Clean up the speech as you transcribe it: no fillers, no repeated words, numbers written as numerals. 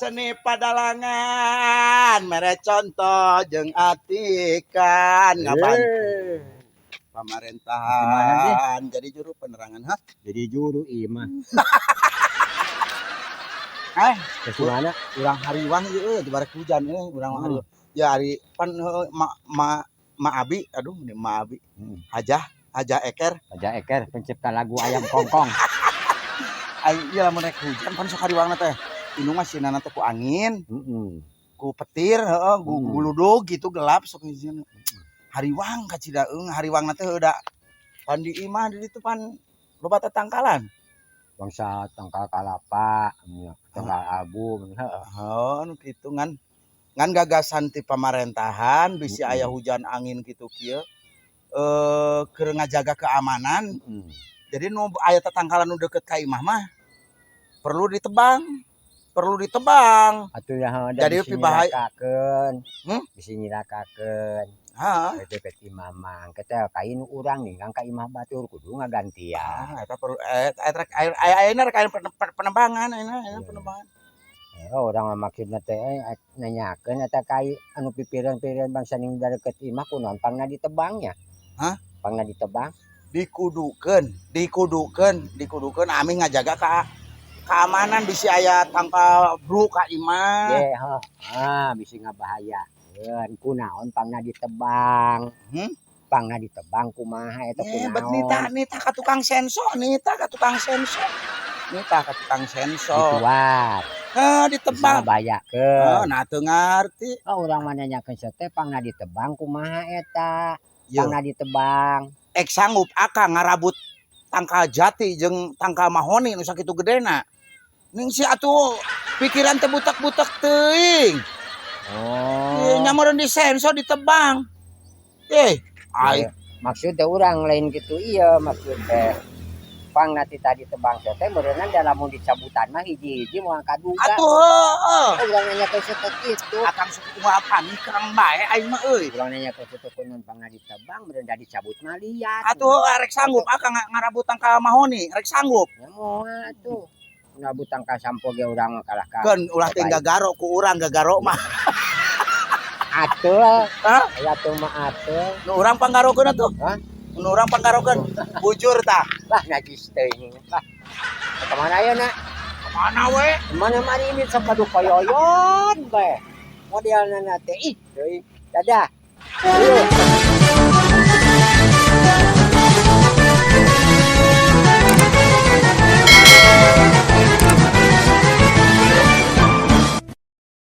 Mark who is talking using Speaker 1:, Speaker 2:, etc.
Speaker 1: Seni padalangan mere contoh jeung atikan ngabantu pemerintahan jadi juru penerangan, hah?
Speaker 2: Jadi juru ieu mah.
Speaker 1: Eh.
Speaker 2: Ke mana?
Speaker 1: Urang hariwang ieu euy, barek hujan euy, urang hariwang. Ya ari pan heueuh, ma ma ma Abi, aduh, ini ma Abi. Hajah, Hajah Eker.
Speaker 2: Hajah Eker, pencipta lagu Ayam Kongkong.
Speaker 1: Ai ieu lamun rek hujan pan sok hariwangna teh. Indung mah sieunana teh ku angin, ku petir, heeh, guludug gitu, gelap sok ngizin. Hariwang kacida eung hariwangna teh heueuh da pan di imah di ditu pan loba tatangkalan.
Speaker 2: Bangsa tangkal kalapa, nya, tangkal abu, heeh.
Speaker 1: Oh, nu kitu ngan ngan gagasan ti pamarentahan bisi aya hujan angin kitu kieu, eh, keur ngajaga keamanan. Jadi nu aya tatangkalan nu deukeut ka imah mah perlu ditebang, perlu ditebang.
Speaker 2: Atuh ya da
Speaker 1: Jadi
Speaker 2: bisi
Speaker 1: pibahaya-
Speaker 2: nyilakakeun.
Speaker 1: Hmm?
Speaker 2: Bisi nyilakakeun.
Speaker 1: Heeh.
Speaker 2: Eta teh imah mah engke teh kain urang ninggang ka imah batur kudu ngagantian.
Speaker 1: Ah, eta perlu eta rek aya ayeuna rek aya penebangan ayeuna ayeuna penebangan.
Speaker 2: Eh, urang mah maksudna teh nanyakeun eta kai anu pipireun-pipireun bangsa ning deukeut imah kunaon pangna ditebangnya?
Speaker 1: Hah?
Speaker 2: Pangna ditebang?
Speaker 1: Dikudukeun, dikudukeun, dikudukeun amih ngajaga ka keamanan bisi aya tangkal bruk ka imah.
Speaker 2: Ye, heuh. Ah, bisi ngabahayakeun. Kunaon pangna ditebang?
Speaker 1: Hmm?
Speaker 2: Pangna ditebang kumaha eta?
Speaker 1: Eh, bet nita
Speaker 2: Kunaon?
Speaker 1: Nita ka tukang senso, nita ka tukang senso. Nita ka tukang senso.
Speaker 2: Dituar.
Speaker 1: Eh,
Speaker 2: Bisa
Speaker 1: ditebang.
Speaker 2: Ngabahayakeun.
Speaker 1: Oh, nah teu ngarti.
Speaker 2: Oh, urang mah nanyakeun teh pangna ditebang kumaha eta?
Speaker 1: Ye.
Speaker 2: Pangna ditebang.
Speaker 1: Ek sanggup akang ngarabut tangkal jati jeung tangkal mahoni nu sakitu gedena. Ning si atuh pikiran teh butek-butek teuing.
Speaker 2: Oh.
Speaker 1: Nya meureun di senso ditebang. Eh, ai
Speaker 2: Ya, maksud teh urang lain gitu, iya, maksud teh pang nanti tadi tebang teh meureunna da lamun dicabutan mah hiji-hiji moal kaduga.
Speaker 1: Atuh heueuh.
Speaker 2: Oh, urang nanya ke teh kitu.
Speaker 1: Akang sok unggal panik kerang bae aing mah euy.
Speaker 2: Urang nanya ke teh kunaon pangna ditebang, meureun da dicabut mah liat.
Speaker 1: Atuh rek sanggup akang ngarabut tangkal mahoni, rek sanggup?
Speaker 2: Ya moal atuh. Ngabut tangkal sampo ge urang mah kalah ka.
Speaker 1: Keun ulah teh gagaro ku urang, gagaro mah.
Speaker 2: Atuh.
Speaker 1: Hah?
Speaker 2: Aya tuh mah atuh.
Speaker 1: Nu urang panggarokeun atuh.
Speaker 2: Hah?
Speaker 1: Nu urang panggarokeun. Bujur tah.
Speaker 2: Lah, najis teuing. Lah. Ka mana ayeuna?
Speaker 1: Mana we?
Speaker 2: Mana mari ini sok adu koyoyon bae. Modelna teh ih teuing. Dadah. Ayo.